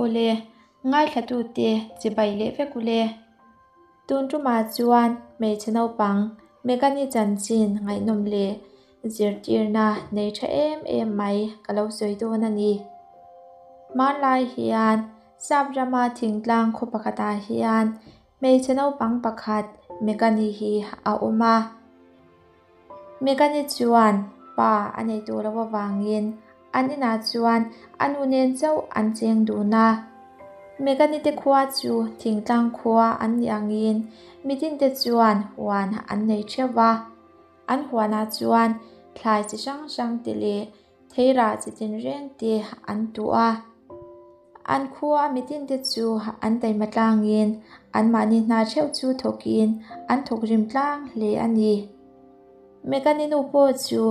Awle, ngaithlatute chibai leh vek ule. Tun tumah chuan hmeichhe naupang Megani chanchin ngaihnawm leh zirtirna nei tha em em mai ka lo sawi dawn a ni. Hmanlai hian Sap rama thingtlang khaw pakhatah hian hmeichhe naupang pakhat Megani hi a awm a. Megani chuan pa a nei tawh loh avangin an inah chuan a nu nen chauh an cheng dun a. Megani te khua chu thingtlang khua an nih angin mitinte chuan huan an nei theuh va. An huanah chuan thlai chi hrang hrang te leh theirah chi tinreng te an tuh a. An khua a mitinte chu an taima tlangin anmahni hna theuh chu thawkin an thawk rim tlang hle a ni. Megani nu pawh chu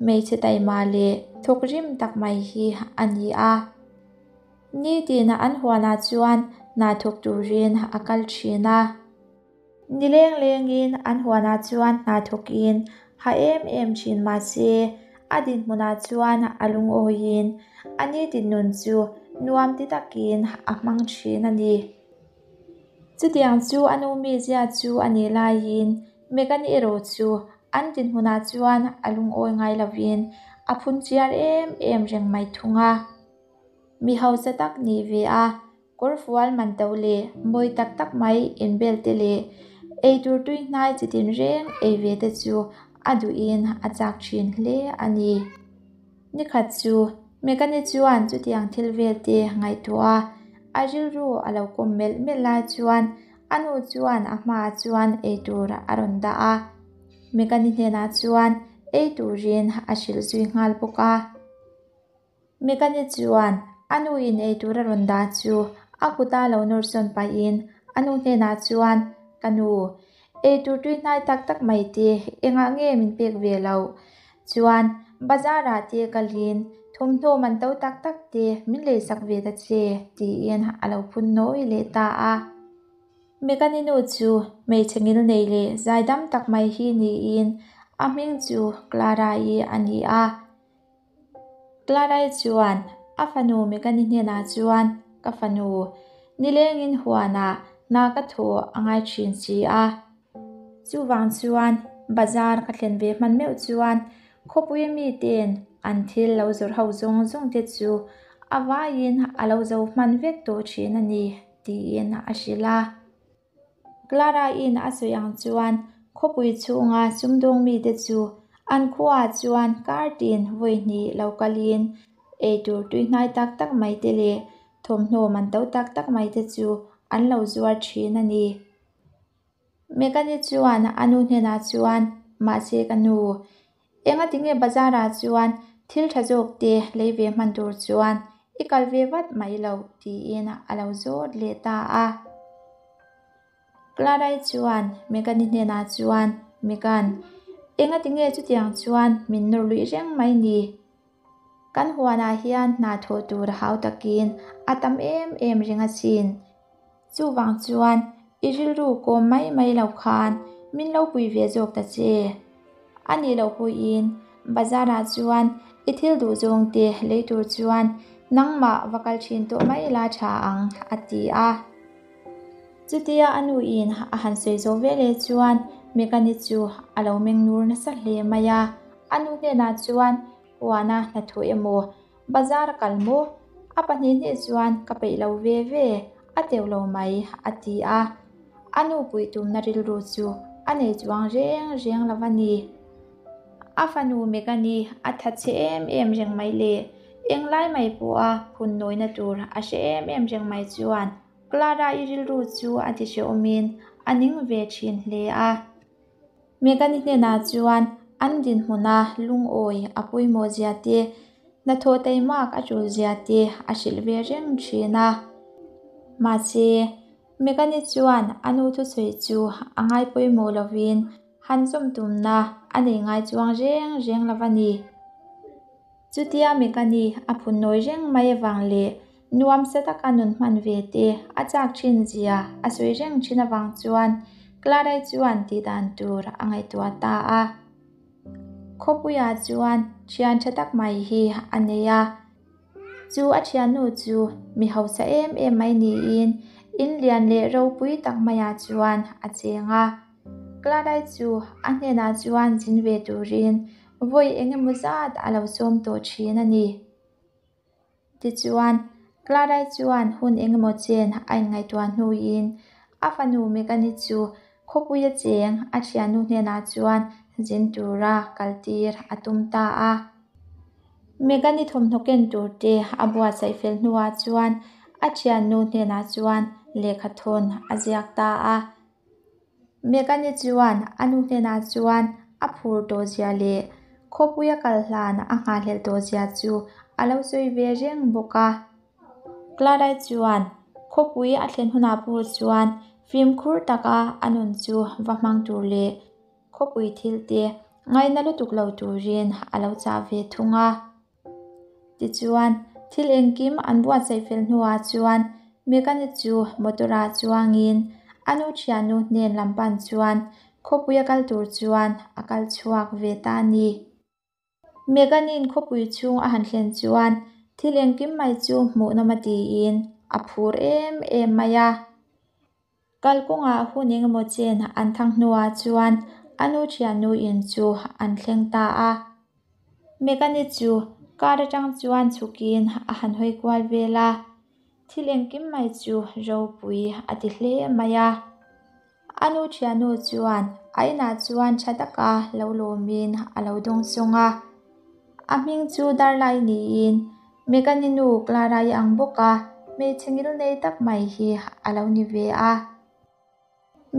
hmeichhe taima leh thawk rim tak mai hi a ni a. Nitin an huanah chuan hna thawk turin a kal thin a. Nileng lengin an huanah chuan hna thawkin ha em em thin mah se, a dinhmunah chuan a lungawiin a nitin nun chu nuam ti takin a hmang thin a ni. Chutiang chu a nu mizia chu a nih laiin Megan erawh chu an dinhmunah chuan a lungawi ngai lovin a phun chiar em em reng mai thung a. Mi hausa tak nih ve a, Kawrfual man to leh mawi tak tak mai inbel te leh eitur tui hnai chi tin reng ei ve te chu a duhin a chak thin hle a ni. Nikhat chu Mekani chuan chutiang thil vel te ngaihtuah a, a rilru a lo kawm melh melh lai chuan a nu chuan a hmaah chuan eitur a rawn dah a. Mekani hnenah chuan ei turin a hrilh zui nghal bawk a. Mekani chuan a nu in eitur a rawn dah chu a kuta lo nawr sawn pahin a nu hnenah chuan, Ka nu, eitur tui hnai tak tak mai te engah nge min pek ve loh? Chuan bazar ah te kalin thawmhnaw man to tak tak te min leisak ve ta che, tiin a lo phun nawi leh ta a. Mekani nu chu hmeichhe ngilnei leh zaidam tak mai hi niin a hming chu Clara-i a ni a. Clarai chuan a fanu Megani hnenah chuan, Ka fanu, nilengin huanah hna ka thawh a ngai thin si a. Chuvang chuan bazar ka thlen ve hman meuh chuan khawpui mite'n an thil lo zawrh ho zawng zawng te chu a vaiin a lo zo hman vek tawh thin a ni, tiin a hrilh a. Clara-in a sawi ang chuan khawpui chhunga sumdawng mite chu an khuaah chuan kar tin vawi hnih lo kalin eitur tui hnai tak tak mai te leh thawmhnaw man to tak tak mai te chu an lo zuar thin a ni. Megani chuan a nu hnenah chuan, Mahse ka nu, Engatinge bazar-ah chuan thil tha zawk te lei ve hman tur chuan i kal ve vat mai lo tiin a lo zawt leh ta a. Clara-i chuan Megan-i hnenah chuan, Megan, engatinge chutiang chuan min nawr luih reng mai ni? Kan huanah hian hna thawh tur hau takin a tam em em reng asin. Chuvang chuan i rilru kawm mai mai lo khan min lo pui ve zawk ta che. A nih loh pawhin bazar ah chuan i thil duh zawng te lei tur chuan nangmah va kal thin tawh mai la tha ang a ti a. Chutia a nu in a han sawi zawh veleh chuan Megani chu a lo meng nur nasa hle mai a. A nu hnenah chuan Huana hnathawh emaw Bazar a kal maw? A pahnihnih chuan ka peih lo ve ve, a teuh lo mai, a ti a. A nu puih tumna rilru chu a nei chuang reng reng lo a ni. A fanu Megani a that chhe em em reng mai le, englai mai pawha phun nawina tur a hre em em reng mai chuan Clara-i rilru chu a ti hrehawmin a ning ve thin hle a. Megani hnenah chuan an dinhmuna lungawi a pawimawh zia te, hnathawh teimak a tul zia te a hrilh ve reng thin a. Mahse, Megani chuan a nu thusawi chu a ngai pawimawh lovin han zawm tumna a nei ngai chuang reng reng lo a ni. Chutia Megani a phun nawi reng mai avang leh nuamsa taka nun hman ve te a chak thin zia a sawi reng thin avang chuan Clara-i chuan tih dan tur a ngaihtuah ta a. Khawpuiah chuan thian tha tak mai hi a nei a. Chu a thiannu chu mi hausa em em mai niin in lian leh ropui tak maiah chuan a cheng a. Clara-i chu a hnenah chuan zin ve turin vawi eng emaw zat a lo sawm tawh thin a ni. Tichuan, Clara-i chuan hun eng emaw chen a inngaihtuah hnuin a fanu Megan-i chu khawpuia cheng a thiannu hnenah chuan zin tura kaltir a tum ta a. Megan-i thawmhnaw ken tur te a buatsaih fel hnuah chuan a thiannu hnenah chuan lehkha thawn a ziak ta a. Megan-i chuan a nu hnenah chuan a phur tawh zia leh khawpuia kal hlan a nghahhlelh tawh zia chu a lo sawi ve reng bawk a. Clara-i chuan khawpui a thlen hunah pawh chuan fimkhur taka a nun chu va hmang tur leh khawpui thil te ngaina lutuk lo turin a lo chah ve thung a. Tichuan, thil engkim an buatsaih fel hnuah chuan Megan-i chu motor-ah chuangin a nu thiannu hnen lam pan chuan khawpui a kal tur chuan a kal chhuak ve ta a ni. Megan-i'n khawpui chhung a han thlen chuan thil engkim mai chu hmuhnawm a tiin a phur em em mai a. Kalkawngah hun engemaw chen an thang hnuah chuan a nu thiannu in chu an thleng ta a. Megan-i chu car atang chuan chhukin a han hawi kual vel a, thil engkim mai chu ropui a ti hle mai a. A nu thiannu chuan a inah chuan tha taka lo lawmin a lo dawng sawng a. A hming chu Darlai niin Megan-i nu Clara-i ang bawka hmeichhe ngil nei tak mai hi a lo ni ve a.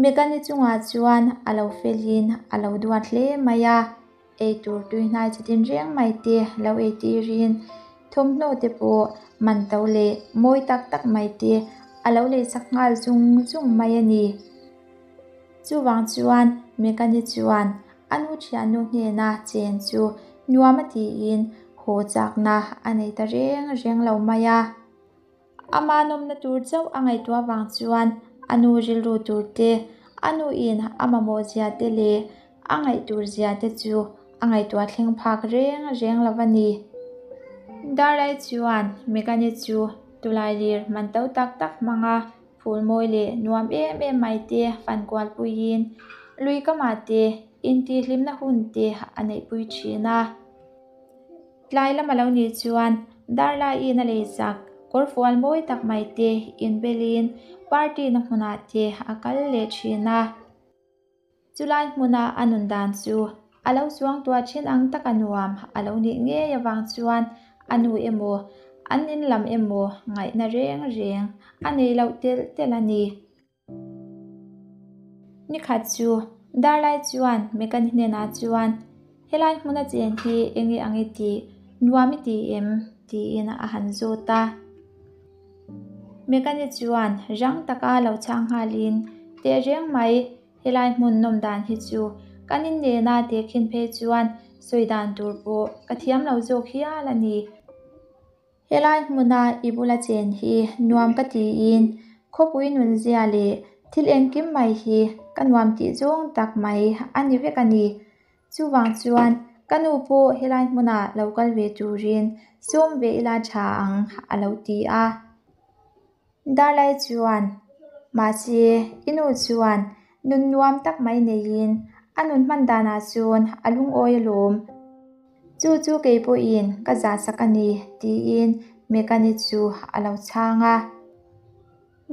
Megan-i chungah chuan a lo felin a lo duat hle mai a, eitur tui hnai chi tinreng mai te lo ei tirin thawmhnaw te pawh man to leh mawi tak tak mai te a lo leisak nghal zung zung mai a ni. Chuvang chuan Megan-i chuan a nu thiannu hnena chen chu nuam a tiin haw chakna a nei ta reng reng lo mai a. Ama nawmna tur chauh a ngaihtuah vang chuan a nu rilru tur te, a nuin a mamawh zia te leh a ngaih tur zia te chu a ngaihtuah thleng phak reng reng lo a ni. Darlai chuan Megan-i chu tulailir man to tak tak hmanga Phul mawi leh nuam em em mai te fan kual puiin lui kamah te intihhlimna hun te a neihpui thin a. Tlai lam a lo nih chuan Darlaiin a lei chak kawr fual mawi tak mai te inbelin party na hmunah te a kal leh thin a. Chulai hmuna a nun dan chu a lo chuangtuah thin ang taka nuam a lo nih ngei avang chuan a nu emaw, an in lam emaw ngaihna reng reng a nei loh telh telh a ni. Nikhat chu Darlai chuan Megan hnenah chuan, Helai hmuna chen hi enge ang i tih, nuam i ti em? tiin a han zawt a. Megan-i chuan rang taka lo chhang nghalin, Tehreng mai, Helai hmun nawm dan hi chu kan innena tehkhin phei chuan sawi dan tur pawh ka thiam lo zawk hial a ni. Helai hmuna i bula chen hi nuam ka tiin khawpui nunzia leh thil engkim mai hi ka nuam tih zawng tak mai a ni vek a ni. Chuvang chuan ka nu pawh helai hmunah lo kal ve turin sawm ve ila tha ang a lo ti a. Darlai chuan, Mahse, i nu chuan nun nuam tak mai neiin a nun hman danah chuan a lungawi alawm. Chu chu kei pawhin ka zahsak a ni, tiin Megan-i chu a lo chhang a.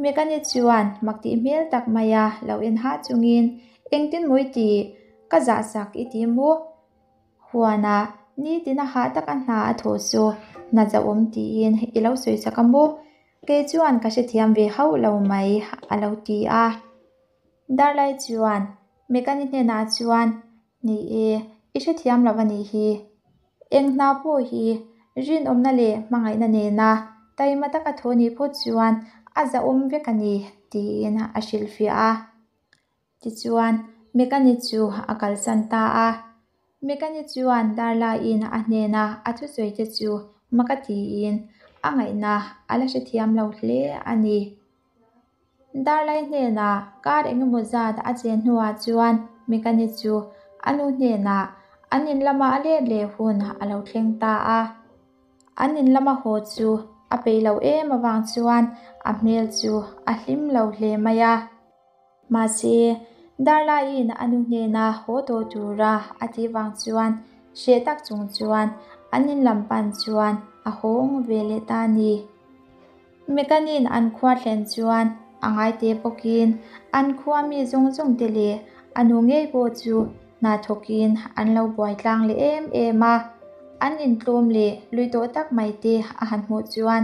Megan-i chuan mak tih hmel tak maia lo en hah chungin, Engtin mawi tih? Ka zahsak i ti maw? Huanah nitin a hah taka hna a thawh chu hna zauhawm tiin i lo sawi chak a maw? Kei chuan ka hrethiam ve hauh lo mai a lo ti a. Darlai chuan Megan-i hnenah chuan, Ni e, i hrethiam lo a nih hi. Eng hna pawh hi rinawmna leh hmangaihna nena taima taka thawh nih phawt chuan a zahawm vek a ni tiin a hrilhfiah a. Tichuan, Megan-i chu a kalsan ta a. Megan-i chuan Darla-in a hnena a thusawi te chu mak a tiin a ngaihna a la hrethiam lo hle a ni. Darla-i hnenah kar engemaw zat a chen hnuah chuan Megan-i chu a nu hnenah an in lama a let leh hun a lo thleng ta a. An in lama haw chu a peih loh em avang chuan a hmel chu a hlim lo hle mai a. Mahse, Darlaiin a nu hnena haw tawh tura a tih vang chuan hreh tak chung chuan an in lam pan chuan a hawng ve leh ta a ni. Megan-in an khua thlen chuan a ngaite bawkin an khua mi zawng zawng te leh a nu ngei pawh chu hna thawkin an lo buai tlang leh em em a. An intlawm leh lui tawh tak mai te a han hmuh chuan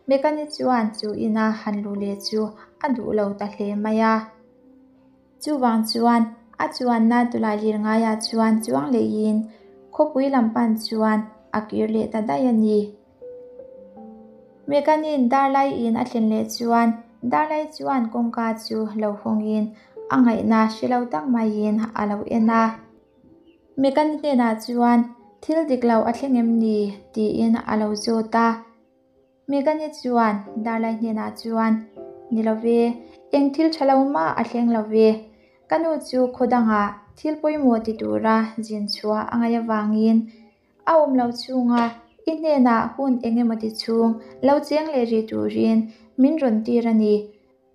Megan-i chuan chu ina han luh leh chu a duh lo ta hle mai a. Chuvang chuan a chuanna tawlailir ngaiah chuan chuang lehin khawpui lam pan chuan a kir leh ta daih a ni. Megan-in Darlai-in a thlen leh chuan Darlai chuan kawngka chu lo hawngin a ngaihna hre lo tak maiin a lo en a. Megan hnenah chuan thil dik lo a thleng em ni tiin a lo zawt a. Megan-i chuan Darlai hnenah chuan, Ni lo ve, eng thil tha lo mah a thleng lo ve. Ka nu chu khaw dangah thil pawimawh ti tura zin chhuah a ngaih avangin a awm lo chhunga i hnenah hun eng emaw ti chhung lo cheng leh rih turin min rawn tir a ni.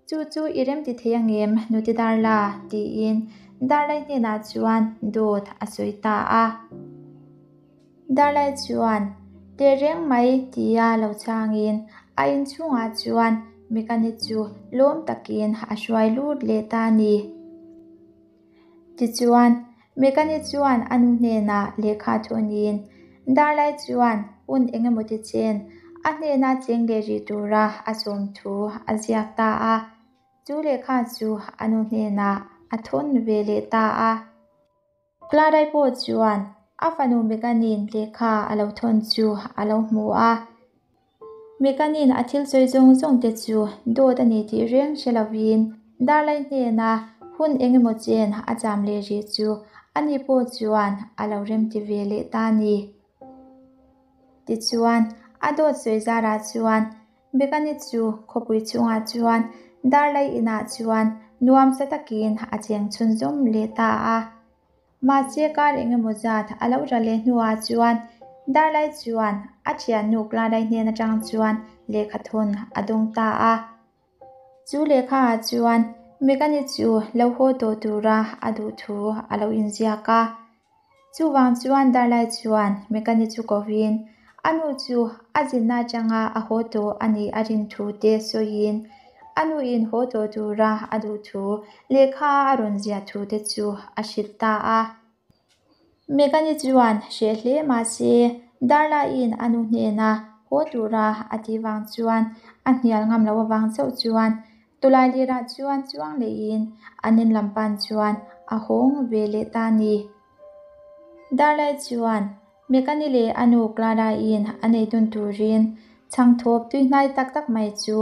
Chu chu i rem ti thei angem nute Darla? tiin Darlai hnenah chuan dawt a sawi ta a. Darlai chuan, Tehreng mai tia lo chhangin a inchhungah chuan Mekani chu lawm takin a hruai lut leh ta a ni. Tichuan, Mekani chuan a nu hnenah lehkha thawnin Darlai chuan hun eng emaw ti chen a hnena cheng leh rih tura a sawm thu a ziak ta a. Chu lehkha chu a nu hnenah a thawn ve leh ta a. Clarai pawh chuan a fanu Megan-in lehkha a lo thawn chu a lo hmu a. Megan-in a thil sawi zawng zawng te chu dawt a ni tih reng hre lovin Darlai hnena hun eng emaw chen a cham leh rih chu ani pawh chuan a lo remti ve leh ta a ni. Tichuan, a dawt sawi zarah chuan Megan-i chu khawpui chhungah chuan Darlai inah chuan nuamsa takin a cheng chhunzawm leh ta a. Mahse kar eng emaw zat a lo ra leh hnuah chuan Darlai chuan a thiannu Clarai hnen atang chuan lehkha thawn a dawng ta a. Chu lehkha ah chuan Megan-i chu lo haw tawh tura a duh thu a lo inziak a. Chuvang chuan Darlai chuan Megan-i chu kovin a nu chu a zinna atanga a haw tawh a nih a rin thu te sawiin a nuin haw tawh tura a duh thu lehkha a rawn ziah thu te chu a hrilh ta a. Megan-i chuan hreh hle mahse Darla-in a nu hnena haw tura a tih vang chuan a hnial ngam loh avang chauh chuan tawlai lirah chuan chuang lehin an in lam pan chuan a hawng ve leh ta a ni. Darla-i chuan Megan-i leh a nu Clara-in a nei dun turin chhangthawp tuihnai tak tak mai chu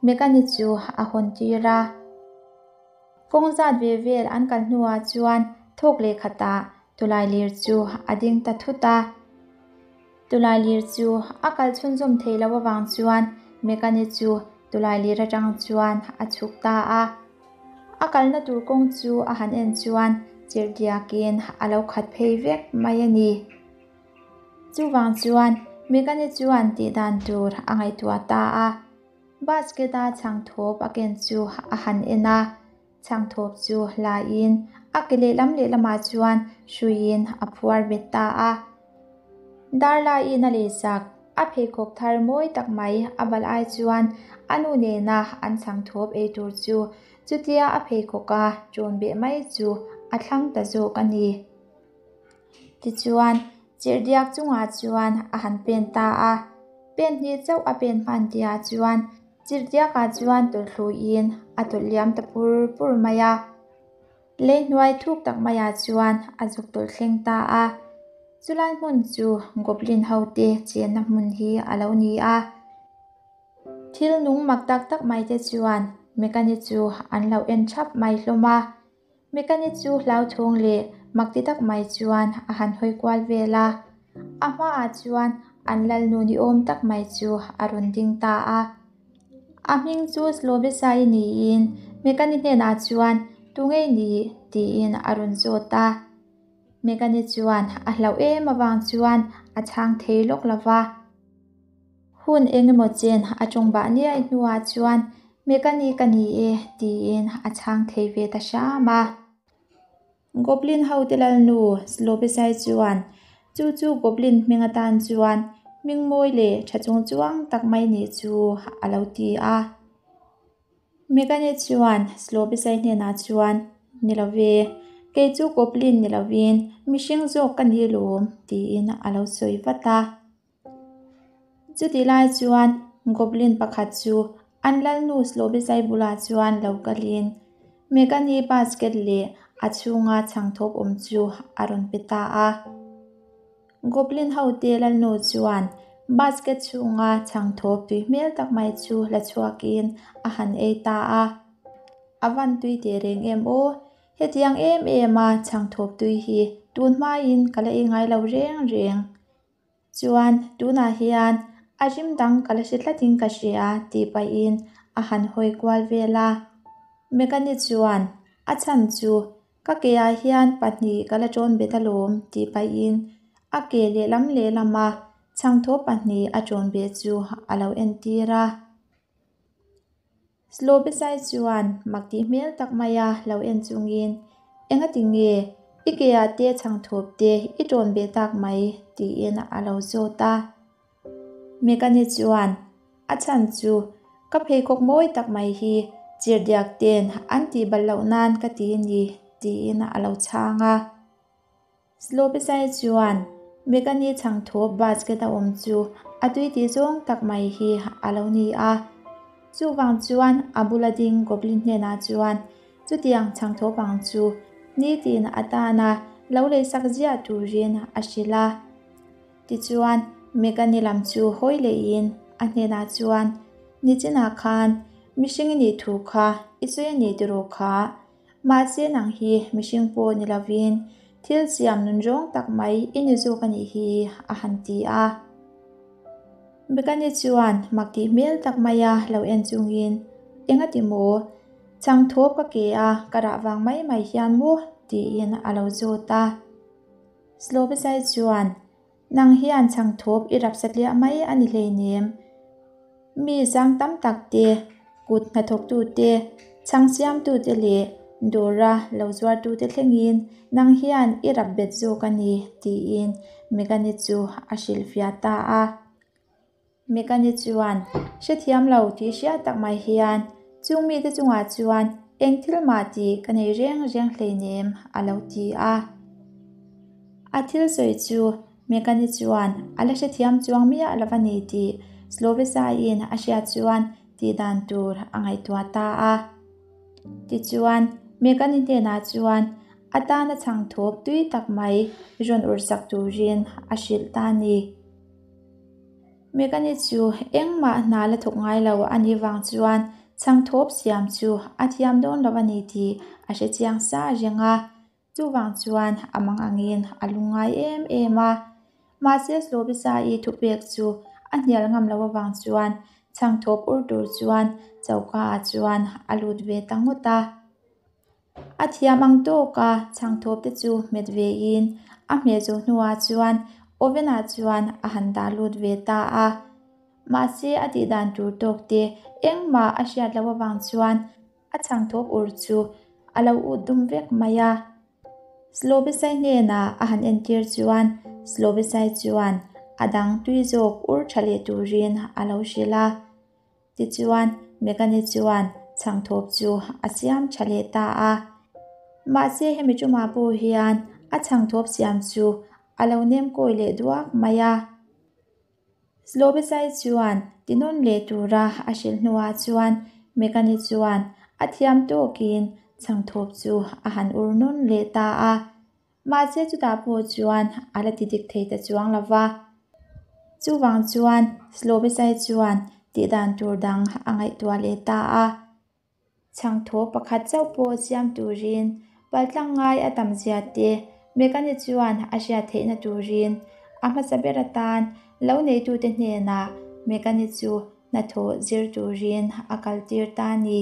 Megan-i chu a hawn tir a. Kawng zat ve vel an kal hnuah chuan thawk leh khatah tawlailir chu a ding ta thut a. Tawlailir chu a kal chhunzawm theih loh avang chuan Megan-i chu tawlailir atang chuan a chhuk ta a. A kalna tur kawng chu a han en chuan chirhdiakin a lo khat phei vek mai a ni. Chuvang chuan Megan-i chuan tih dan tur a ngaihtuah ta a. Basket-a chhangthawp a ken chu a han en a, chhangthawp chu laiin a ke lehlam lehlamah chuan hruiin a phuar bet ta a. Darlaiin a leisak a pheikhawk thar mawi tak mai a balh ai chuan a nu nena an chhangthawp ei tur chu chutia a pheikhawka ṭawn beh mai chu a thlang ta zawk a ni. Tichuan, chirhdiak chungah chuan a han pen ta a, pen hnih chauh a pen hman tihah chuan chirhdiakah chuan tawlhluin a tawlh liam ta pur pur mai a. Lei hnuai thuk tak maiah chuan a zuk tawlh thleng ta a. Chulai hmun chu Goblin hote chenna hmun hi a lo ni a. Thil nung mak tak tak mai te chuan Mekani chu an lo en thap mai hlawm a. Mekani chu hlauthawng leh mak ti tak mai chuan a han hawi kual vel a, a hmaah chuan an lalnu ni awm tak mai chu a rawn ding ta a. A hming chu Slobesai niin Mekani hnenah chuan Tu ngei ni? tiin a rawn zawt a. Mekani chuan a hlauh em avang chuan a chhang thei lawk lo va. Hun eng emaw chen a tawng bah niai hnuah chuan Mekani ka ni e tiin a chhang thei ve ta hram a. Goblin hote lalnu Slobesai chuan chu chu Goblin hming atan chuan hming mawi leh tha chung chuang tak mai nih chu a lo ti a. Megane chuan Slobesai hnenah chuan, Ni lo ve, kei chu Goblin ni lovin mihring zawk ka ni lawm tiin a lo sawi vat a. Chutih lai chuan Goblin pakhat chu an lalnu Slobesai bulah chuan lo kalin Megane basket leh a chhunga chhangthawp awm chu a rawn pe ta a. Goblin hote lalnu chuan basket chhunga chhangthawp tui hmel tak mai chu la chhuakin a han ei ta a. A van tui teh reng em aw? Hetiang em em a chhangthawp tui hi tun hmain ka la ei ngai lo reng reng. Chuan tunah hian a rim dang ka la hre tlatin ka hria tih pahin a han hawi kual vel a. Megani chuan a chhan chu Ka keah hian pahnih ka la ṭawn bet alawm tih pahin a ke lehlam lehlama chhangthaw pahnih a ṭawn beh chu a lo entir a. Slobesai chuan mak tih hmel tak maia lo en chungin, Engati nge i keah te chhangthawp te i ṭawn beh tak mai? tiin a lo zawt a. Megani chuan, A chhan chu ka pheikhawk mawi tak mai hi chirhdiak ten an tih balh loh nan ka ti a ni, tiin a lo chhang a. Slobesai chuan Megani chhangthawp basket a awm chu a tui tih zawng tak mai hi a lo ni a. Chuvang chuan a bula ding Goblin hnenah chuan chutiang chhangthawp ang chu nitin atana lo leisak ziah turin a hrilh a. Tichuan, Megani lam chu hawi lehin a hnenah chuan, Nichinah khan mihring i nih thu kha i sawi a ni tiraw kha? Mahse nang hi mihring pawh ni lovin thil siam nun rawng tak mai i ni zawk a nih hi, a han ti a. Megani chuan mak tih hmel tak maia lo en chungin, Engati maw? Changthawp ka ke a, ka rah vang mai mai hian maw? tiin a lo zawt a. Slobesai chuan, Nang hian chhangthawp i rap satliah mai a ni hleinem. Mi sang tam tak te, kut hnathawktute, chhang siamtute leh dawra lo zuartute thlengin nang hian i rap bet zawk a ni, tiin Megani chu a hrilhfiah ta a. Megani chuan hrethiam lo tih hriat tak mai hian chung mite chungah chuan eng thil mah tih ka nei reng reng hleinem a lo ti a. A thil sawi chu Megani chuan a la hrethiam chuang miah lo a ni tih Slovesa-in a hriat chuan tih dan tur a ngaihtuah ta a. Tichuan, Megani hnenah chuan a tana chhangthawp tui tak mai rawn urhsak turin a hrilh ta a ni. Megani chu engmah hna la thawk ngai lo a nih vang chuan chhangthawp siam chu a thiam dawn lo a ni tih a hre chiang sa reng a, chuvang chuan a mang angin a lungngai em em a. Mahse Slobisa-i thupek chu a hnial ngam loh avang chuan chhangthawp ur tur chuan choka ah chuan a lut ve ta ngawt a. A thiam ang tawka chhangthawp te chu hmet ve in a hmeh zawh hnuah chuan oven ah chuan a han dah lut ve ta a. Mahse a tih dan tur tawk te engmah a hriat loh avang chuan a chhangthawp ur chu a lo ut dum vek mai a. Slobesai hnenah a han entir chuan Slobesai chuan a dang tui zawk ur tha leh turin a lo hrilh a. Tichuan, Megani chuan chhangthawp chu a siam tha leh ta a. Mahse hemi tumah pawh hian a chhangthawp siam chu a lo nem kawi leh duak mai a. Slobesai chuan tinawn leh tura a hrilh hnuah chuan Megani chuan a thiam tawkin chhangthawp chu a han ur nawn leh ta a. Mahse chutah pawh chuan a la ti dik thei ta chuang lo va. Chuvang chuan Slobesai chuan tih dan tur dang a ngaihtuah leh ta a. Chhangthaw pakhat chauh pawh siam turin paltlang ngai a tam zia te Megani chuan a hriat theihna turin a hmasa ber atan lo neitute hnenah Megani chu hnathawh zir turin a kaltir ta a ni.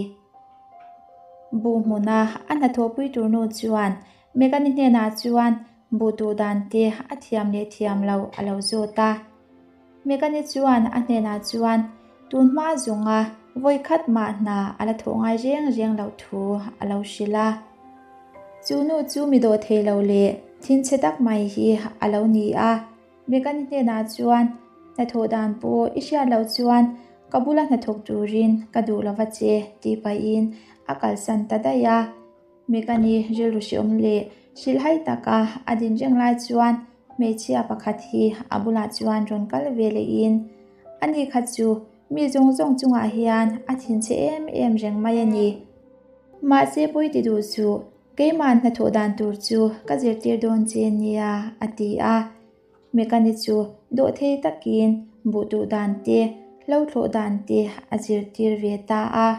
Bu hmuna a hnathawhpui tur nu chuan Megani hnenah chuan bu tuh dan te a thiam leh thiam lo a lo zawt a. Megan-i chuan a hnenah chuan tun hma zawnga vawi khat mah hna a la thawh ngai reng reng loh thu a lo hrilh a. Chu nu chu mi dawh thei lo leh thinchhe tak mai hi a lo ni a. Megan-i hnenah chuan hnathawh dan pawh i hriat loh chuan ka bula hnathawk turin ka duh lova che tih pahin a kalsan ta daih a. Megan-i rilru hreawm leh hrilhhai taka a din reng lai chuan hmeichhia pakhat hi a bulah chuan rawn kal ve lehin ani kha chu mi zawng zawng chungah hian a thinchhe em em reng mai a ni. Mahse pawi ti duh suh, keimah hnathawh dan tur chu ka zirtir dawn che nia a ti a. Megan-i chu dawhthei takin buh duh dan te, hlo thlawh dan te a zirtir ve ta a.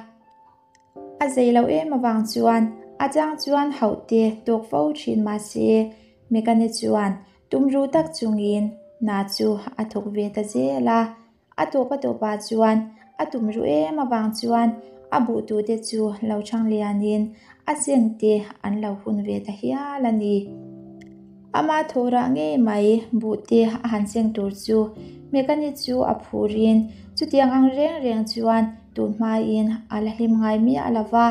A zei lo em avang chuan a chang chuan hauh te tawk fo thin mahse Megan-i chuan tumru tak chungin hna chu a thawk ve ta zel a. A tawp a tawpah chuan a tumru em avang chuan a buhtute chu lo chhang lianin a seng te an lo hun ve ta hial a ni. Ama thawhrah ngei mai buhte a han seng tur chu Megan-i chu a phurin chutiang ang reng reng chuan Tun hmain a la hlim ngai miah lo va,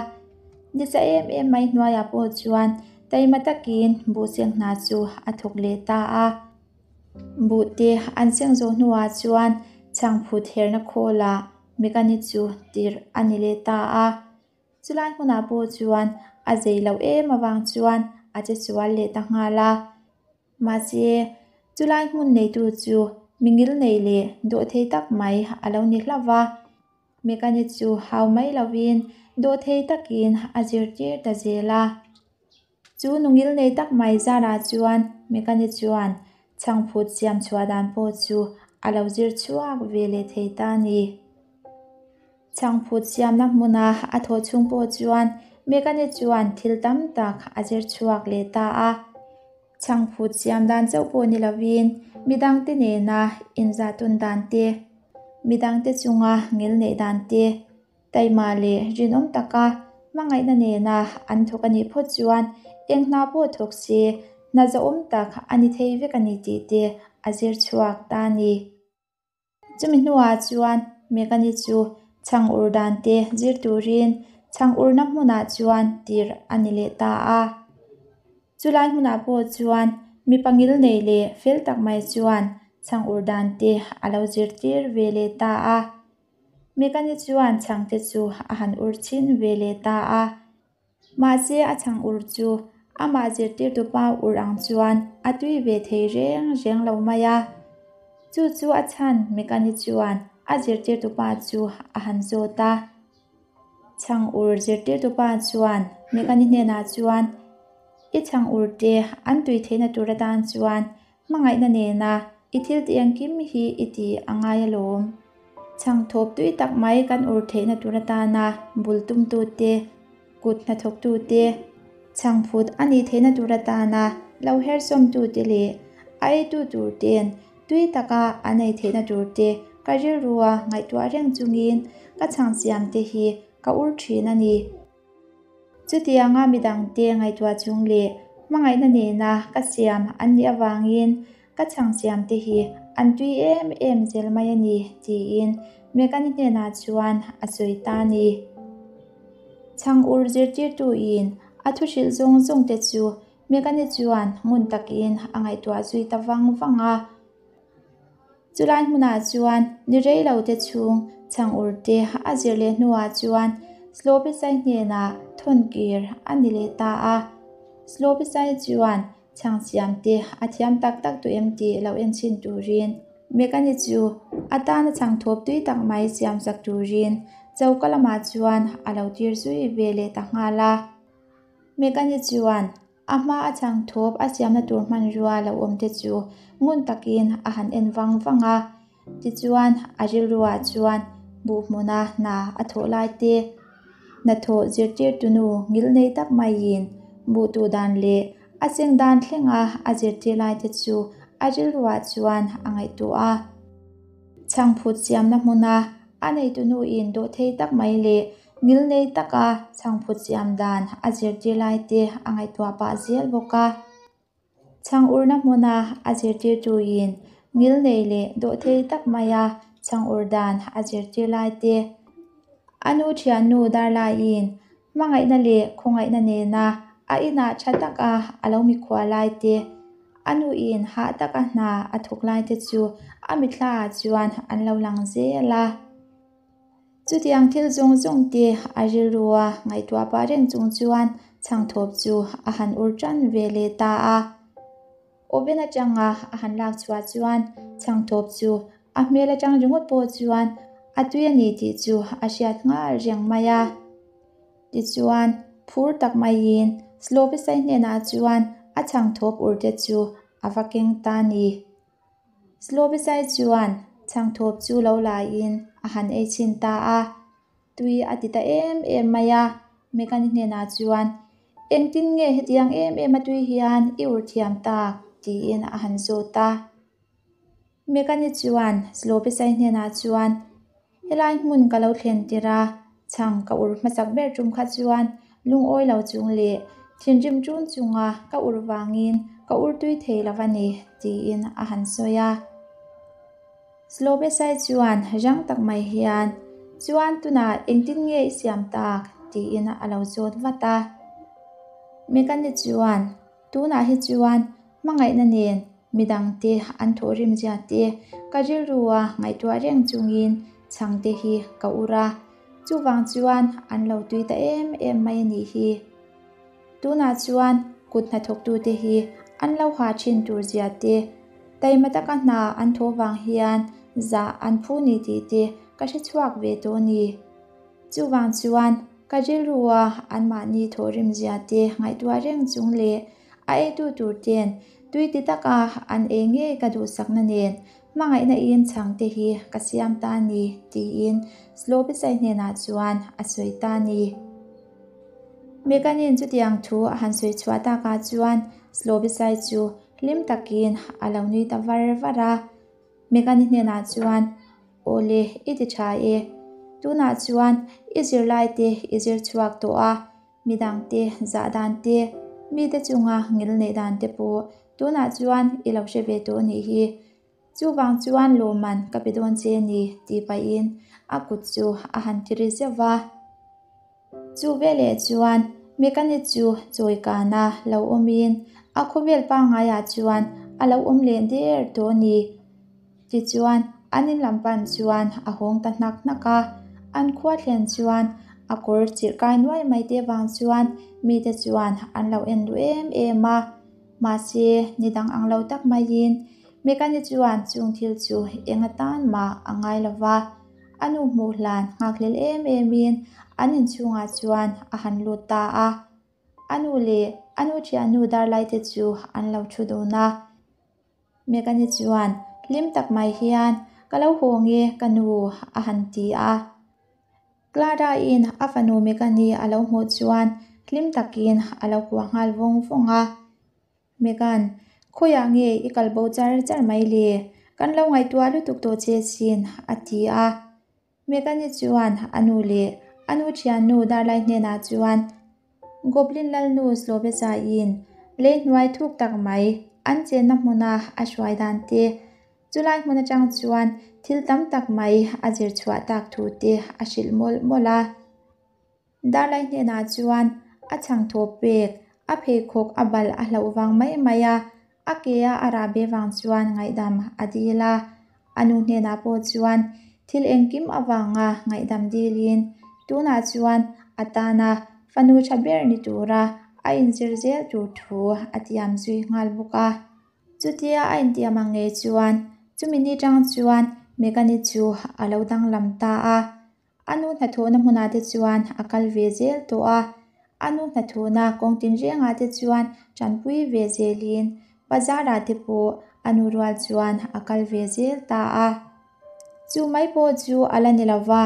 nisa em em mai hnuaiah pawh chuan taima takin buh seng hna chu a thawk leh ta a. Buhte an seng zawh hnuah chuan chhangphut herna khawlah Megan-i chu tirh a ni leh ta a. Chulai hmunah pawh chuan a zei loh em avang chuan a che sual leh ta nghal a. Mahse, chulai hmun neitu chu mi ngil nei leh dawhthei tak mai a lo ni hlauh va. Megan-i chu hau mai lovin dawhthei takin a zirtir ta zel a. Chu nungil nei tak mai zarah chuan Megan-i chuan chhangphut siam chhuah dan pawh chu a lo zir chhuak ve leh thei ta a ni. Chhangphut siamna hmuna a thawh chhung pawh chuan Megan-i chuan thil tam tak a zir chhuak leh ta a. Chhangphut siam dan chauh pawh ni lovin midangte nena inzahtawn dan te, midangte chunga ngil neih dan te, taima leh rinawm taka hmangaihna nena an thawk a nih phawt chuan eng hna pawh thawk se hna zahawm tak a ni thei vek a ni tih te a zir chhuak ta a ni. Chumi hnuah chuan Megan-i chu chhang ur dan te zir turin chhang urna hmunah chuan tir a ni leh ta a. Chulai hmunah pawh chuan mipa ngil nei leh fel tak mai chuan chhang ur dan te a lo zirtir ve leh ta a. Megan-i chuan chhang te chu a han ur chhin ve leh ta a. Mahse a chhang ur chu amah zirtirtupa ur ang chuan a tui ve thei reng reng lo mai a. Chu chu a chhan Megan-i chuan a zirtirtupa chu a han zawt a. Chhang ur zirtirtupa chuan Megan-i hnenah chuan, I chhang ur te an tui theihna tur atan chuan Hmangaihna nena i thil tih engkim hi i ti a ngai alawm. Chhangthawp tui tak mai kan ur theihna tur atana bul tumtute, kut hnathawktute, chhangphut a nih theihna tur atana lo hersawmtute leh a eitu turte'n tui taka an ei theihna turte ka rilrua ngaihtuah reng chungin ka chhang siamte hi ka ur thin a ni. Chutianga midangte ngaihtuah chung leh hmangaihna nena ka siam an nih avangin ka chhang siamte hi an tui em em zel mai a ni, tiin Megan-i hnenah chuan a sawi ta a ni. Chhang ur zirtirtuin a thu hrilh zawng zawngte chu Megan-i chuan ngun takin a ngaihtuah zui ta vang vang a. Chulai hmunah chuan ni rei lo te chhung chhang ur te a zir leh hnuah chuan Slopisai hnenah thawn kir a ni leh ta a. Slopisai chuan chhang siam te a thiam tak tak tawh em tih lo en chhin turin Megan-i chu a tana chhang thawp tui tak mai siam sak turin choka lamah chuan a lo tir zui ve leh ta nghal a. Megan-i chuan A hma a chhang thawp a siamna tur hmanrua lo awm te chu ngun takin a han en vang vang a. Tichuan a rilruah chuan buh hmuna hna a thawh lai te, hnathawh zirtirtu nu ngil nei tak maiin buh tuh dan leh a seng dan thlenga a zirtir lai te chu a rilruah chuan a ngaihtuah a. Chhangphut siamna hmuna a neitu nuin dawhthei tak mai leh Ngilnei taka chhangphut siam dan a zirtir lai te a ngaihtuah pah zel bawk a. Chhang urna hmuna a zirtirtuin Ngilnei leh dawhthei tak maia chhang ur dan a zirtir lai te, a nu thiannu Darlaiin hmangaihna leh khawngaihna nena a inah tha taka a lo mikhual lai te, a nuin hah taka hna a thawk lai te chu a mithlaah chuan an lo lang zel a. Chutiang thil zawng zawng te a rilrua ngaihtuah pah reng chung chuan chhangthawp chu a han ur tan ve leh ta a. Oven atanga a han lak chhuah chuan chhangthawp chu a hmel atang ringawt pawh chuan a tui a ni tih chu a hriat nghal reng mai a. Tichuan, phur tak maiin Slovisai hnenah chuan a chhangthawp ur te chu a va keng ta a ni. Slovisai chuan chhangthawp chu lo laiin a han ei chhin ta a. Tui a ti ta em em mai a, Megan-i hnenah chuan, Engtin nge hetiang em em a tui hian i ur thiam tak? tiin a han zawt a. Megan-i chuan Slovisai hnenah chuan, Helai hmun ka lo thlen tir a, chhang ka ur hmasak ber tum kha chuan lungawi lo chung leh thinrim ṭun chunga ka ur vangin ka ur tui thei lo a ni, tiin a han sawi a. Slobesai chuan rang tak mai hian, Chuan tunah engtin nge i siam tak? tiin a lo zawt vat a. Megan-i chuan, Tunah hi chuan hmangaihna nen midangte an thawhrim zia te ka rilrua ngaihtuah reng chungin chhangte hi ka ur a, chuvang chuan an lo tui ta em em mai a nih hi. Tunah chuan kut hnathawktute hi an lo ha thin tur zia te, taima taka hna an thawh vang hian zah an phu ni tih te ka hre chhuak ve tawh a ni. Chuvang chuan ka rilrua anmahni thawhrim zia te ngaihtuah reng chung leh a eitu tur ten tui ti taka an ei ngei ka duhsakna nen hmangaihna in chhangte hi ka siam ta a ni tiin Slovisai hnenah chuan a sawi ta a ni. Megan-in chutiang thu a han sawi chhuah takah chuan Slovisai chu hlim takin a lo nui ta var var a. Megan-i hnenah chuan, Aw le, i ti tha e. Tunah chuan i zirlaite i zir chhuak tawh a, midangte zah dan te, mite chunga ngil neih dan te pawh tunah chuan i lo hre ve tawh a nih hi. Chuvang chuan lawmman ka pe dawn che ni tih pahin a kut chu a han ti ri zeuh va. Chu veleh chuan mechanic chu chawi kana lo awmin a khawvel pangaiah chuan a lo awm leh der tawh a ni. Tichuan an in lam pan chuan a hawng ta hnak hnak a, an khua thlen chuan a kawr chirh kai nuai mai te vang chuan mite chuan an lo en duh em em a. Mahse, ni dang ang lo tak maiin Megan-i chuan chung thil chu eng atan mah a ngai lo va. A nu hmuh hlan nghakhlel em emin an inchhungah chuan a han lut ta a. A nu leh a nu thiannu darlaite chu an lo thu dun a. Megan-i chuan hlim tak mai hian, Ka lo haw nge ka nu a han ti a. Clara-in a fanu Megan-i a lo hmuh chuan hlim takin a lo kuah nghal vawng vawng a. Megan, khawiah nge i kal bo char char mai le? Kan lo ngaihtuah lutuk tawh che sin, a ti a. Megan-i chuan a nu leh a nu thiannu Darlai hnenah chuan Goblin Lalnu Slobeza-in lei hnuai thuk tak mai an chenna hmuna a hruai dan te, Chulai hmun atang chuan thil tam tak mai a zir chhuah tak thu te a hrilh mawlh mawlh a. Darlai hnenah chuan a chhang thaw pek, a pheikhawk a balh a hlauh vang mai mai a, a ke a a rah be vang chuan ngaihdam a dil a. A nu hnenah pawh chuan thil engkim avanga ngaihdam dilin tunah chuan a tana fanu tha ber ni tura a inzir zel tur thu a tiam zui nghal bawk a. Chutia a intiam ang ngei chuan chumi ni tang chuan Megan-i chu a lo danglam ta a. A nu hnathawhna hmunah te chuan a kal ve zel tawh a. A nu hnathawhna kawng tinrengah te chuan tanpui ve zelin bazarah te pawh a nu rual chuan a kal ve zel ta a. Chu mai pawh chu a la ni lo va,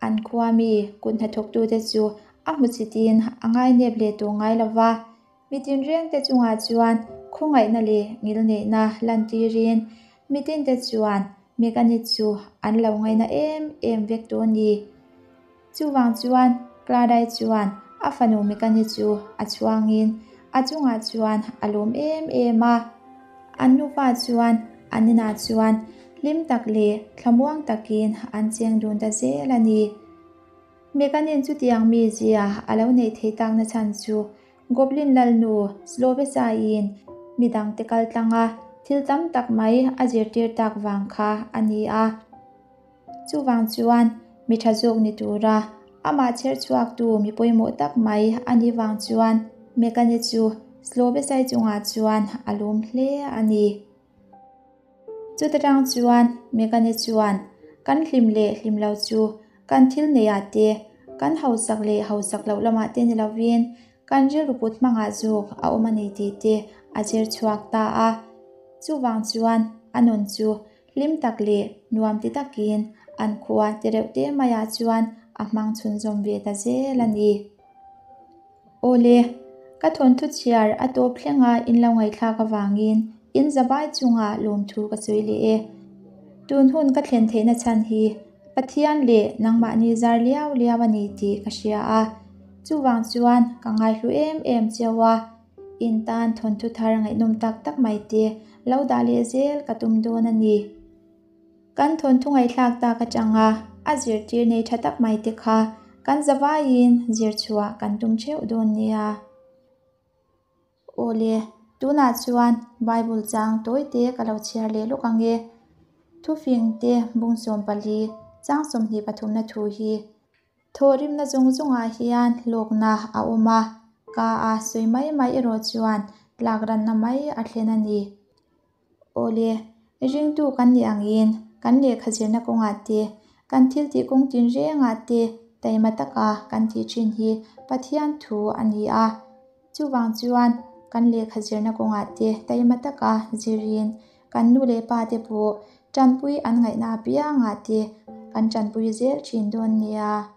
an khua mi kut hnathawktute chu a hmu chitin a ngainep leh tawh ngai lo va. Mi tinrengte chungah chuan khawngaihna leh ngilneihna lantirin mitinte chuan Megan-i chu an lo ngaina em em vek tawh a ni. Chuvang chuan Clara-i chuan a fanu Megan-i chu a chhuangin a chungah chuan a lawm em em a. An nupa chuan An inah chuan hlim tak leh thlamuang takin an cheng dun ta zel a ni. Megan-in chutiang mizia a lo neih theih takna chhan chu Goblin lalnu Slobesa-in midangte kal tlanga thil tam tak mai a zirtir tak vang kha a ni a. Chuvang chuan mi tha zawk ni tura amah chher chhuaktu mi pawimawh tak mai a nih vang chuan Megan-i chu Slobesa-i chungah chuan a lawm hle a ni. Chuta tang chuan Megan-i chuan kan hlim leh hlim lo chu kan thil neihah te, kan hausak leh hausak loh lamah te ni lovin kan rilru put hmangah zawk a awm a ni tih te a zir chhuak ta a. Chuvang chuan a nun chu hlim tak leh nuam ti takin an khua ti reuh te maiah chuan a hmang chhunzawm ve ta zel a ni. Awle, ka thawnthu chhiar a tawp thlenga in lo ngaihthlak avangin in zabai chungah lawmthu ka sawi leh e. Tun hun ka thlen theihna chhan hi Pathian leh nangmahni zar liau liau a ni tih ka hria a, chuvang chuan ka ngaihlu em em cheu a, in tan thawnthu thar ngaihnawm tak tak mai te lo dah leh zel ka tum dawn a ni. Kan thawnthu ngaihthlak tak atanga a zirtir nei tha tak mai te kha kan zavaiin zir chhuah kan tum theuh dawn nia. Awle, tunah chuan Bible chang tawi te ka lo chhiar leh lawk ang e. Thufing te bung 14 chang 23 na thu hi Thawhrimna zawng zawngah hian hlawkna a awm a, ka a sawi mai mai erawh chuan tlakranna mai a thlen a ni. Awle, ringtu kan nih angin kan lehkha zirna kawngah te, kan thil tih kawng tinrengah te taima taka kan tih thin hi Pathian thu a ni a. Chuvang chuan kan lehkha zirna kawngah te taima taka zirin kan nu leh pa te pawh tanpui an ngaihna apiangah te kan tanpui zel thin dawn nia.